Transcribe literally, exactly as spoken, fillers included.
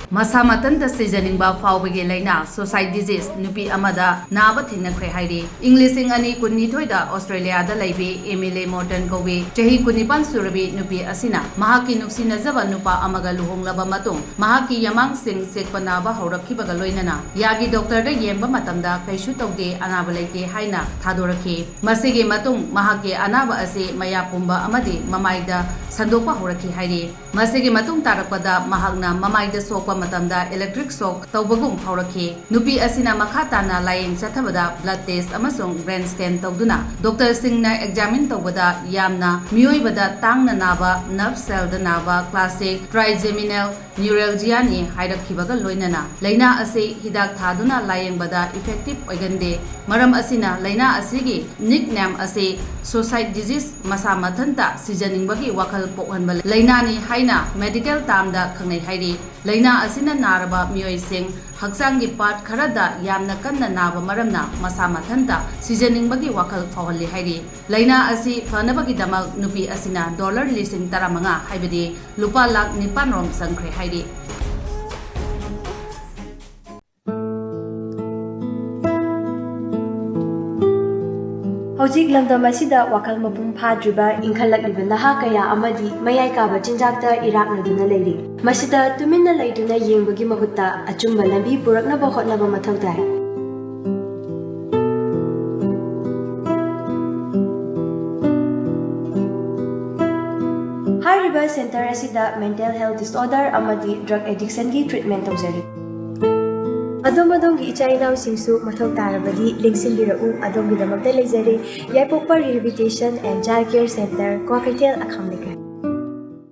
ꯃꯁꯥ ꯃꯊꯟꯇ ꯁꯤꯖꯅꯤꯡꯕ ꯐꯥꯎꯕꯒꯤ ꯂꯥꯏꯅꯥ suicide disease ꯅꯨꯄꯤ ꯑꯃꯗ ꯅꯥꯕ ꯊꯦꯡꯅꯈ꯭ꯔꯦ ꯍꯥꯏꯔꯤ꯫ ꯏꯪ ꯂꯤꯁꯤꯡ ꯑꯅꯤ ꯀꯨꯟꯅꯤꯊꯣꯏꯗ ꯑꯣꯁꯇ꯭ꯔꯦꯂꯤꯌꯥꯗ ꯂꯩꯕꯤ ꯑꯦꯃꯤꯂꯤ ꯃꯣꯔꯇꯟ ꯀꯧꯕꯤ ꯆꯍꯤ ꯀꯨꯟꯅꯤꯄꯥꯟ ꯁꯨꯔꯕꯤ ꯅꯨꯄꯤ ꯑꯁꯤꯅ ꯃꯍꯥꯛꯀꯤ ꯅꯨꯡꯁꯤꯅꯖꯕ ꯅꯨꯄꯥ ꯑꯃꯒ ꯂꯨꯍꯣꯡꯂꯕ ꯃꯇꯨꯡ ꯃꯍꯥꯛꯀꯤ ꯌꯥꯃꯥꯡꯁꯤꯡ ꯁꯦꯛꯄ ꯅꯥꯕ ꯍꯧꯔꯛꯈꯤꯕꯒ ꯂꯣꯏꯅꯅ ꯌꯥꯒꯤ ꯗꯣꯛꯇꯔꯗ ꯌꯦꯡꯕ ꯃꯇꯝꯗ ꯀꯩꯁꯨ ꯇꯧꯗꯦ, ꯑꯅꯥꯕ ꯂꯩꯇꯦ ꯍꯥꯏꯅ ꯊꯥꯗꯣꯔꯛꯈꯤ꯫ ꯃꯁꯤꯒꯤ ꯃꯇꯨꯡ ꯃꯍꯥꯛꯀꯤ ꯑꯅꯥꯕ ꯑꯁꯤ ꯃꯌꯥ ꯄꯨꯝꯕ ꯑꯃꯗꯤ ꯃꯃꯥꯏꯗ ꯁꯟꯗꯣꯛꯄ ꯍꯧꯔꯛꯈꯤ ꯍꯥꯏꯔꯤ꯫ ꯃꯁꯤꯒꯤ ꯃꯇꯨꯡ ꯇꯥꯔꯛꯄꯗ ꯃꯍꯥꯛꯅ ꯃꯃꯥꯏꯗ ꯁꯣꯛꯄ ꯃꯇꯝꯗ electric shock ꯇꯧꯕꯒꯨꯝ ꯐꯥꯎꯔꯛꯈꯤ꯫ ꯅꯨꯄꯤ ꯑꯁꯤꯅ ꯃꯈꯥ ꯇꯥꯅ ꯂꯥꯌꯦꯡ ꯆꯠꯊꯕꯗ blood test ꯑꯃꯁꯨꯡ brain scan ꯇꯧꯗꯨꯅ doctor ꯁꯤꯡꯅ examine ꯇꯧꯕꯗ ꯌꯥꯝꯅ ꯃꯤꯑꯣꯏꯕꯗ ꯇꯥꯡꯅ ꯅꯥꯕ nerve cell ꯗ ꯅꯥꯕ classic trigeminal neuralgia ꯅꯤ ꯍꯥꯏꯔꯛꯈꯤꯕꯒ ꯂꯣꯏꯅꯅ ꯂꯥꯏꯅꯥ ꯑꯁꯤ ꯍꯤꯗꯥꯛ ꯊꯥꯗꯨꯅ ꯂꯥꯌꯦꯡꯕꯗ effective ꯑꯣꯏꯒꯟꯗꯦ꯫ ꯃꯔꯝ ꯑꯁꯤꯅ ꯂꯥꯏꯅꯥ ꯑꯁꯤꯒꯤ nickname ꯑꯁꯤ suicide disease, ꯃꯁꯥ ꯃꯊꯟꯇ ꯁꯤꯖꯅꯤꯡꯕꯒꯤ ꯋꯥꯈꯜ ꯄꯣꯛꯍꯟꯕ ꯂꯥꯏꯅꯥꯅꯤ ꯍꯥꯏꯅ medical term ꯗ ꯈꯪꯅꯩ ꯍꯥꯏꯔꯤ꯫ ꯂꯥꯏꯅꯥ ꯑꯁꯤꯅ ꯅꯥꯔꯕ ꯃꯤꯑꯣꯏꯁꯤꯡ ꯍꯛꯆꯥꯡꯒꯤ part ꯈꯔꯗ ꯌꯥꯝꯅ ꯀꯟꯅ ꯅꯥꯕ ꯃꯔꯝꯅ ꯃꯁꯥ ꯃꯊꯟꯇ ꯁꯤꯖꯅꯤꯡꯕꯒꯤ ꯋꯥꯈꯜ ꯐꯥꯎꯍꯜꯂꯤ ꯍꯥꯏꯔꯤ꯫ ꯂꯥꯏꯅꯥ ꯑꯁꯤ ꯐꯅꯕꯒꯤꯗꯃꯛ ꯅꯨꯄꯤ ꯑꯁꯤꯅ dollar ꯂꯤꯁꯤꯡ ꯇꯔꯥꯃꯉꯥ, ꯍꯥꯏꯕꯗꯤ ꯂꯨꯄꯥ ꯂꯥꯈ ꯅꯤꯄꯥꯟ ꯔꯣꯝ ꯆꯪꯈ꯭ꯔꯦ ꯍꯥꯏꯔꯤ꯫ ꯍꯧꯖꯤꯛ ꯂꯝꯗꯝ ꯑꯁꯤꯗ ꯋꯥꯈꯜ ꯃꯄꯨꯡ ꯐꯥꯗ꯭ꯔꯤꯕ ꯏꯟꯈꯠꯂꯛꯂꯤꯕ ꯅꯍꯥ ꯀꯌꯥ ꯑꯃꯗꯤ ꯃꯌꯥꯏ ꯀꯥꯕ ꯆꯤꯟꯖꯥꯛꯇ ꯏꯔꯥꯛꯅꯗꯨꯅ ꯂꯩꯔꯤ꯫ ꯃꯁꯤꯗ ꯇꯨꯃꯤꯟꯅ ꯂꯩꯗꯨꯅ ꯌꯦꯡꯕꯒꯤ ꯃꯍꯨꯠꯇ ꯑꯆꯨꯝꯕ ꯂꯝꯕꯤ ꯄꯨꯔꯛꯅꯕ ꯍꯣꯠꯅꯕ ꯃꯊꯧ ꯇꯥꯏ꯫ ꯍꯥꯏꯔꯤꯕ center ꯑꯁꯤꯗ mental health disorder ꯑꯃꯗꯤ drug addiction ꯒꯤ treatment ꯇꯧꯖꯔꯤ꯫ ꯑꯗꯣꯝ ꯑꯗꯣꯝꯒꯤ ꯏꯆꯥ ꯏꯅꯥꯎꯁꯤꯡꯁꯨ ꯃꯊꯧ ꯇꯥꯔꯕꯗꯤ ꯂꯦꯡꯁꯤꯟꯕꯤꯔꯛꯎ, ꯑꯗꯣꯝꯒꯤꯗꯃꯛꯇ ꯂꯩꯖꯔꯦ ꯌꯥꯏꯄꯣꯛꯄ Rehabilitation and Child Care Center, Kwakeithel, ꯑꯈꯥꯝ ꯂꯩꯀꯥꯏ꯫